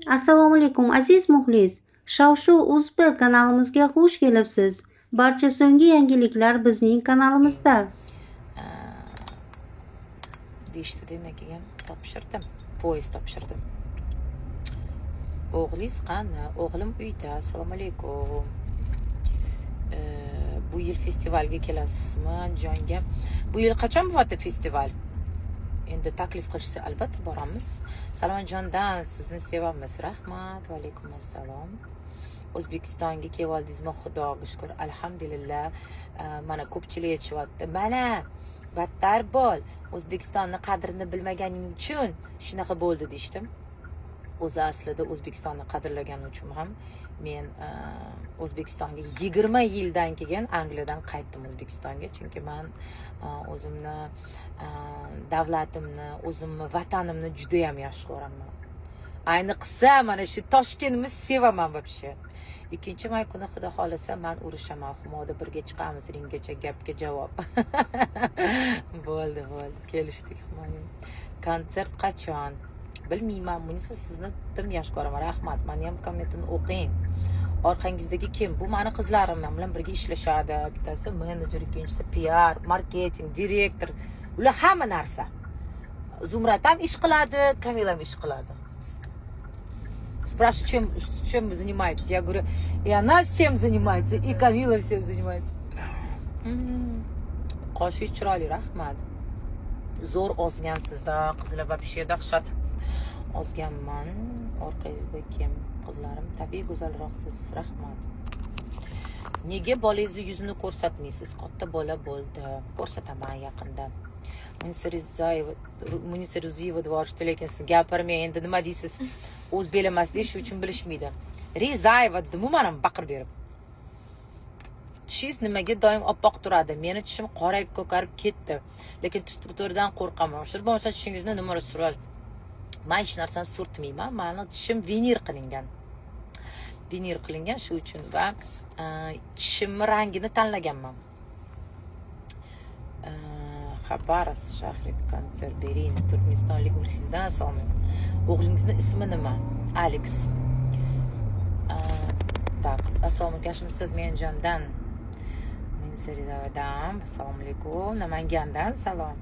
Assalomu alaykum, aziz muxlis. Shov-shuv UZB kanalimizga xush kelibsiz. Barcha so'nggi yangiliklar bizning kanalimizda. Deyishdida, keyin topshirdim, poyezd topshirdim. O'g'lingiz qani? O'g'lim uyda. Assalomu alaykum. Bu yil festivalga kelasizmi Andijonga? Bu yil qachon bo'lyapti festival? Endi taklif qilishsa, albatta boramiz. Salom, sizni sevamiz. Rahmat, va alaykum assalom. O'zbekistonga kelib oldingizmi? Xudoga shukur, alhamdulillah. Mana, ko'pchilik aytishyapti, mana, battar bo'l, O'zbekistonni qadrini bilmaganing uchun shunaqa bo'ldi, deyishdim. O'zi aslida O'zbekistonni qadrlaganim uchun ham men O'zbekistonga 20 yildan keyin Angliyadan qaytdim O'zbekistonga, chunki man o'zimni davlatimni, o'zimni vatanimni judayam yaxshi ko'raman. Ayniqsa mana shu Toshkentni sevaman вообще. 2 may kuni, xudo xohlasa, man urushaman. Humoda birga chiqamiz ringgacha. Gapga javob. Bo'ldi, bo'ldi, kelishdik. Humoyun, konsert qachon? Bilmayman. Munisa, sizni tim yaxshi ko'raman. Rahmat. Mani ham kommentini o'qing. Orqangizdagi kim? Bu mani qizlarim, men bilan birga ishlashadi. Bittasi menejer, ikkinchisi piar, marketing direktor. Ular hamma narsa. Zumrad ham ish qiladi, Kamila ham ish qiladi. Спрашиваю, чем вы занимаетесь? Я говорю, и она всем занимается, и Камила всем занимается. Qoshingiz chiroyli, rahmat. Zo'r ozgansizda, qizlar, вообще dahshat ozganman. Orqangizda kim? Qizlarim, tabiiy go'zalroqsiz, rahmat. Nega bolangizni yuzini ko'rsatmaysiz? Katta bola bo'ldi. Ko'rsataman yaqinda. Munisa Rizayeva, Munisa Ruziyeva devorishdi, lekin siz gapirmang endi, nima deysiz? O'zbeklar emasda, shu uchun bilishmaydi. Rizayeva dedim, umuman ham baqirib berib. Tishingiz nimaga doim oppoq turadi? Meni tishim qorayib, ko'karib ketdi. Lekin tish doktoridan qo'rqaman. O'sha bo'lmasa tishingizni nima suradi? Man hech narsani surtmayman. Mani tishim vinir qilingan. Vinir qilingan, shu uchun va tishimni rangini tanlaganman. Xabarovsk shahri konsert bering. Turkmanistonlik muxlisingizdan assalomu alaykum. O'g'lingizni ismi nima? Alex. Так, assalomu alaykum, yaxshimisiz? Menjondan. Minseridadan assalomu alaykum. Namangandan salom.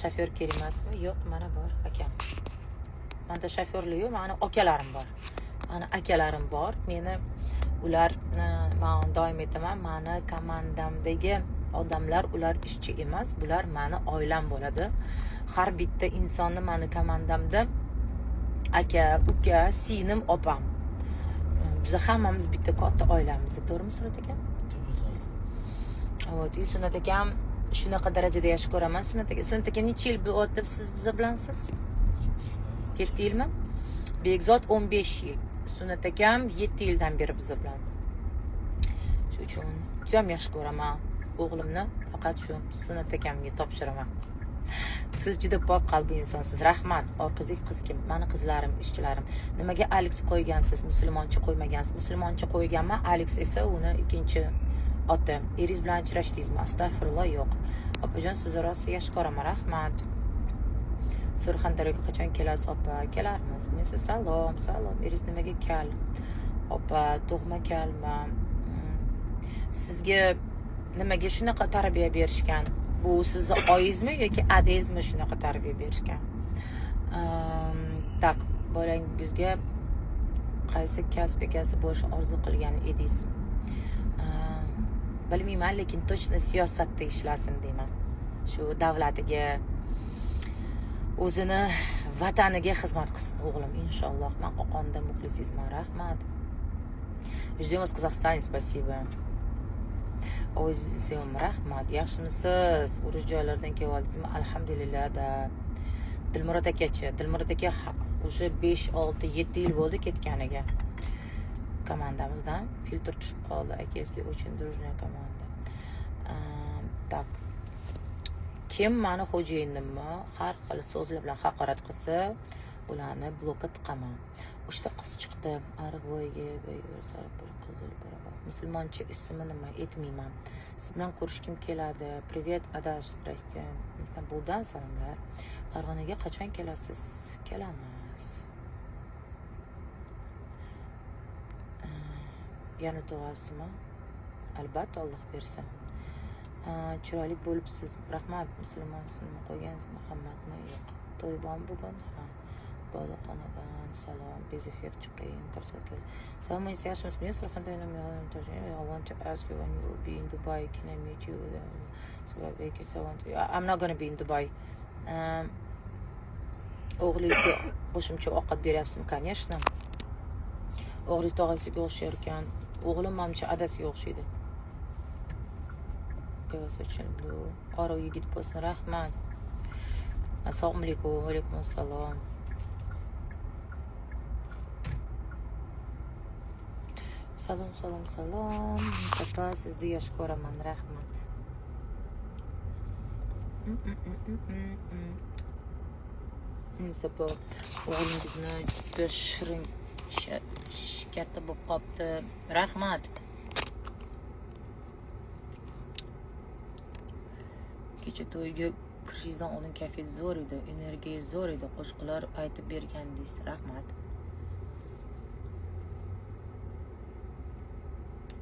Shofyor kerak emasmi? Yo'q, mana bor akam. Manda shofyorlar yo'q, mani akalarim bor. Mani akalarim bor. Meni ular, man doim aytaman, mani komandamdagi odamlar, ular ishchi emas, bular mani oilam bo'ladi. Har bitta insonni mani komandamda aka, uka, singlim, opam. Biz hammamiz bitta katta oilamiz, to'g'rimi, Sunnat aka? Вот, и Sunnat akam shunaqa darajada yaxshi ko'raman. Sunnat aka, Sunnat aka, necha yil bo'lyapti siz biza bilansiz? 7 yilmi? Bekzod 15 yil. Sunnat akam 7 yildan beri biza bilan. Shu uchun judayam yaxshi ko'raman o'g'limni, faqat shu Sunnat akamga topshiraman. Siz juda pok qalbli insonsiz, rahmat. Orqangizdagi qiz kim? Mani qizlarim, ishchilarim. Nimaga Alex qo'ygansiz, musulmoncha qo'ymagansiz? Musulmoncha qo'yganman. Alex esa uni ikkinchi oti. Eringiz bilan ajrashdingizmi? Astag'firulloh, yo'q. Opajon, sizni rosa yaxshi ko'raman, rahmat. Surxondaryoga qachon kelasiz, opa? Kelarmiz. Munisa, salom, salom. Eringiz nimaga kal, opa? Tug'ma kalman. Sizga nimaga shunaqa tarbiya berishgan? Bu sizni oyingizmi yoki adangizmi shunaqa tarbiya berishgan? Так, bolangizga qaysi kasb egasi bo'lishni orzu qilgan edingiz? Bilmayman, lekin точно siyosatda ishlasin deyman. Shu davlatiga, o'zini vataniga xizmat qilsin o'g'lim, inshaalloh. Man Qo'qonda muxlisingizman, rahmat. Ждем вас в Казахстане, спасибо. O'zim, rahmat. Yaxshimisiz? Urush joylaridan kelib oldingizmi? Alhamdulillah da. Dilmurod akachi? Dilmurod aka уже 5, 6, 7 yil bo'ldi ketganiga komandamizdan. Filtr tushib qoldi akangizga. Очень дружная команда. Так, kim mani xo'jayinimmi har xil so'zlar bilan haqorat qilsa, Ularni blokka tiqaman. Uchta qiz chiqdi. Ariq bo'yiga qizil musulmoncha ismi nima, aytmayman. Siz bilan ko'rishgim keladi. Привет, adash, здрасте. Istanbuldan salomlar. Farg'onaga qachon kelasiz? Kelamiz. Yana tug'asizmi? Albatta, Alloh bersa. Chiroyli bo'libsiz. Rahmat. Musulmonsizmi? Qo'ygansiz Muhammadmi? Yo'q. To'y bormi bugun? Ha. Boloxonadan salom. Без эфир chiqing. Ko'rsatib. Salom, yaxshimisiz? Men Surxondaryodan. I want to ask you when you will be in Dubai. Can I meet you? So I want to... I'm not gonna be in Dubai. O'g'lingizga qo'shimcha ovqat beryapsizmi? Конечно. O'g'lingiz tog'asiga o'xshar ekan. O'g'lim manimcha adasiga o'xshaydi. Я вас очень люблю. Qora yigit bo'lsin, rahmat. Assalomu alaykum, va alaykum assalom. Salom, salom, salom. Opa, sizni yaxshi ko'raman, rahmat. Opa, o'g'lingizni juda shirin, katta bo'lib qolibdi. Rahmat. Kecha to'yga kirishingizdan oldin kayfiyat zo'r edi, energiya zo'r edi, qo'shiqlar aytib bergandingiz. Rahmat.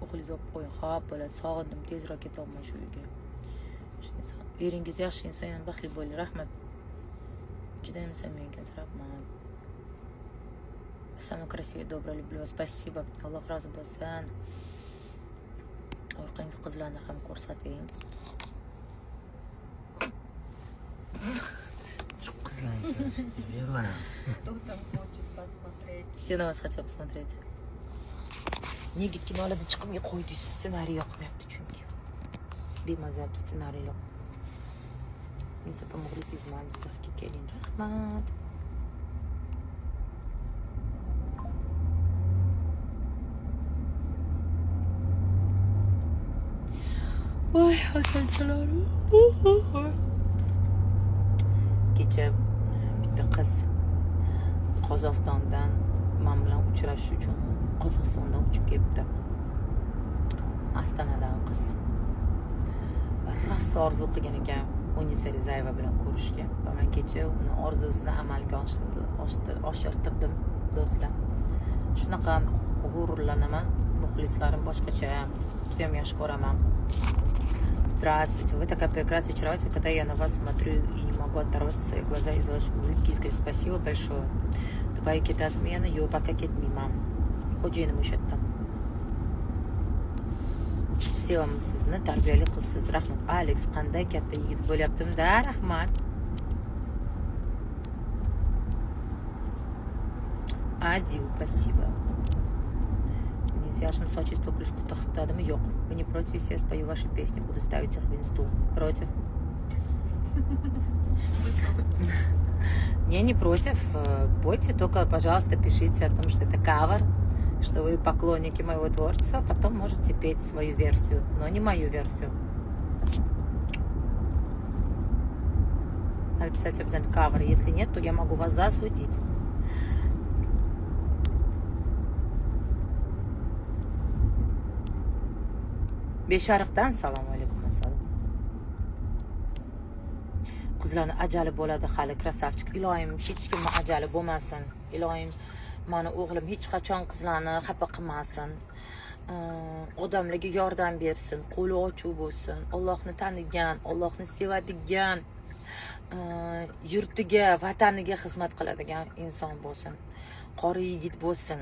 O'g'lingizni olib qo'ying. Xo'p, bo'ladi. Sog'indim, tezroq ketolman shu uyga. Eringiz yaxshi inson, baxtli bo'ling. Rahmat. Judayam samimiy ekansiz. Rahmat. Самый красивый, добрый, люблю вас. Спасибо. Alloh rozi bo'lsin. Orqangiz qizlarni ham ko'rsating. Qizlarni ko'rishdi, beramiz. Кто там хочет посмотреть? Все на вас хотят посмотреть. Nega kinolarda chiqimga qo'ydingiz? Ssenariy yoqmayapti chunki. Bemaza ssenariy yo'q. Munisa muxlisingizman, Jizzaxga keling. Rahmat. Voy, hasanchalarim. Kecha bitta qiz Qozog'istondan man bilan uchrashish uchun Qozog'istondan uchib kelibdi. Astanadan qiz. Rosa orzu qilgan ekan Munisa Rizayeva bilan ko'rishga. Va men kecha uni orzusini amalga oshirtirdim, do'stlar. Shunaqa g'ururlanaman. Muxlislarim boshqacha. Juda ham yaxshi ko'raman. Здравствуйте, вы такая прекрасная, очаровательная, когда я на вас смотрю и не могу оторваться свои глаза из вашей улыбки. Искренне спасибо большое. Dubayga ketasizmi yana? Yo'q, пока ketmayman. Xo'jayinim o'sha yerda. Sevaman sizni, tarbiyali qizsiz. Rahmat. Alex, qanday katta yigit bo'lyaptim-da, rahmat. Adil, спасибо. Yaxshimi, sochingiz to'kilish to'xtadimi? Yo'q. Вы не против, если я спою ваши песни? Буду ставить их в инсту. Против? Не, не против. Пойте, только, пожалуйста, пишите о том, что это кавер, что вы поклонники моего творчества. Потом можете петь свою версию, но не мою версию. Надо писать обязательно кавер. Если нет, то я могу вас засудить. Beshariqdan salom alaykum assalom. Qizlarni ajali bo'ladi hali, красавчик. Iloyim hech kimni ajali bo'lmasin. Iloyim mani o'g'lim hech qachon qizlarni xafa qilmasin. Odamlarga yordam bersin, qo'li ochiq bo'lsin, Allohni tanigan, Allohni sevadigan, yurtiga, vataniga xizmat qiladigan inson bo'lsin. Qori yigit bo'lsin.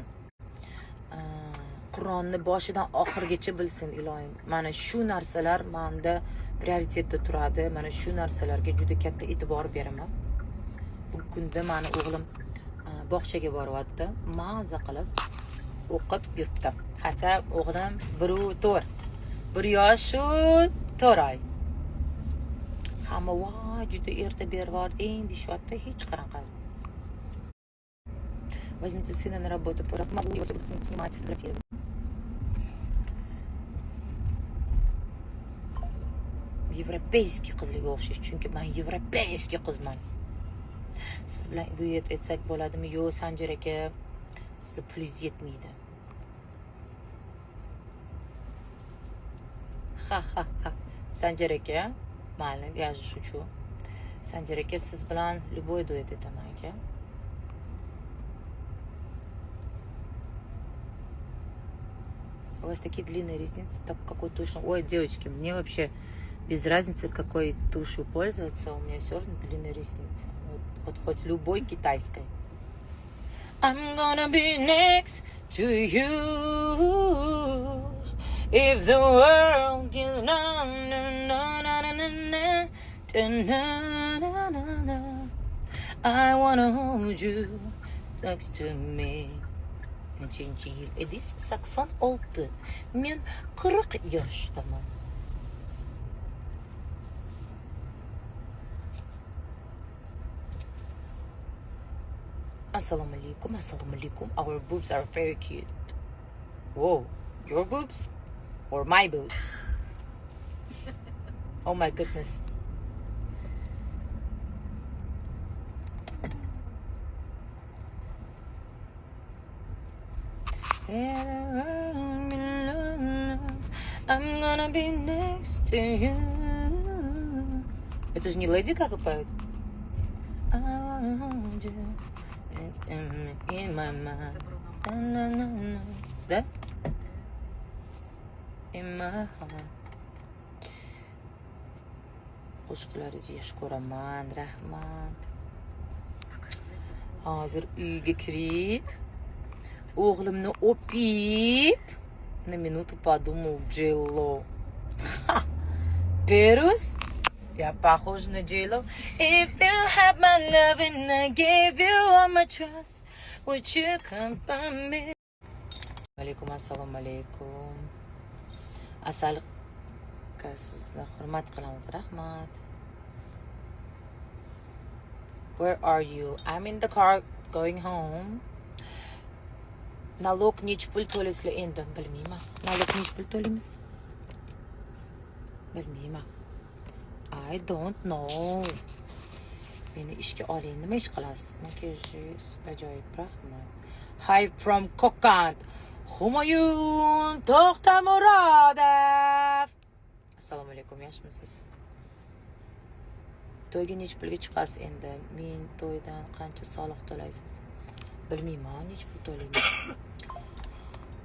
Qur'onni boshidan oxirigacha bilsin iloyim. Mana shu narsalar menda prioritetda turadi. Mana shu narsalarga juda katta e'tibor beraman. Bu kunda mani o'g'lim bog'chaga boryapti. Maza qilib o'qib yuribdi. Hatto o'g'lim 1.4. 1 yosh 4 oy. Hamma voy juda erta berib yubording deyishyapti, hech qanaqa. Возьмите сына на работу, пожалуйста, могу его снимать, фотографировать. Европейский qizlarga o'xshash, chunki men европейский qizman. Siz bilan duet etsak bo'ladimi? Yo'q, Sanjar aka, sizni pulingiz yetmaydi. Ha ha ha. Sanjar aka, mayli, я же шучу. Sanjar aka, siz bilan любой duet etaman, aka. У вас такие длинные ресницы, так какой тушь? Ой, девочки, мне вообще без разницы, какой тушью пользоваться, у меня все равно длинные ресницы. Вот хоть любой китайской. I'm gonna be next to you if the world can na na na na na na na na na na. I wanna hold you next to me. Nechinchi yil edingiz? 86. Men 40 yoshdaman. Assalomu alaykum, assalomu alaykum. Our boobs are very cute. Whoa, your boobs or my boobs? Oh my goodness. I'm gonna be next to you. Это же не Леди Гага поет? I wanna hold you. It's in my mind. Это Бруно Марс. На-на-на-на. Да? In my heart. Qo'shiqlaringizni yaxshi ko'raman, rahmat. Hozir uyga kirib, o'g'limni o'pib, на минуту подумал: Джейло. Ха! Перус? Я похож на Джейло. If you have my love and I gave you all my trust, would you come find me? Alaykum assalomu alaykum. Asal, sizni hurmat qilamiz, rahmat. Where are you? I'm in the car going home. Налог nechi pul to'laysizlar endi? Bilmayman. Налог nechi pul to'laymiz? Bilmayman. I don't know. Meni ishga oling. Nima ish qilasiz? Makiyajingiz ajoyib, rahmat. Hi from Kokand. Humoyun To'xtamurodov. Assalomu alaykum, yaxshimisiz? To'yga nechi pulga chiqasiz endi? Men to'ydan qancha soliq to'laysiz? Bilmayman, nechi pul to'layman.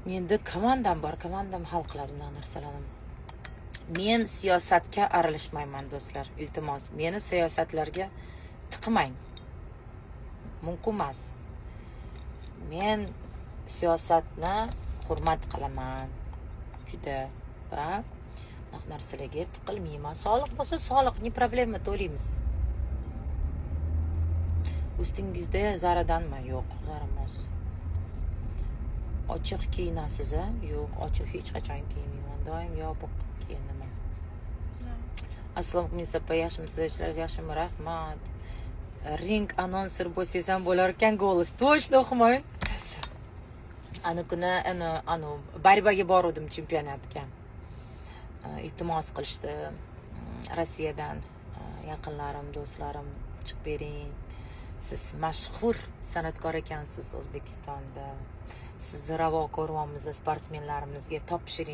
Menda komandam bor, komandam hal qiladi bunaqa narsalarni. Men siyosatga aralashmayman, do'stlar. Iltimos, meni siyosatlarga tiqmang. Mumkin emas. Men siyosatni hurmat qilaman juda va bunaqa narsalarga tiqilmayman. Soliq bo'lsa soliq, не проблема, to'laymiz. Ustingizda Zaradanmi? Yo'q, Zara emas. Ochiq kiyinasiz, a? Yo'q, ochiq hech qachon kiymayman. Doim yopiq kiyinaman. Assalomu alaykum, opa, yaxshimisiz? Ishlaringiz yaxshimi? Rahmat. Ring anonser bo'lsangiz ham bo'lar ekan, голос. Точно, Humoyun. Ani kuni ana anu борьба ga boruvdim, chempionatga. Iltimos qilishdi Rossiyadan yaqinlarim, do'stlarim, chiqib bering. Siz mashhur san'atkor ekansiz O'zbekistonda. Sizni ravo ko'ryapmiz, sportsmenlarimizga topshiring.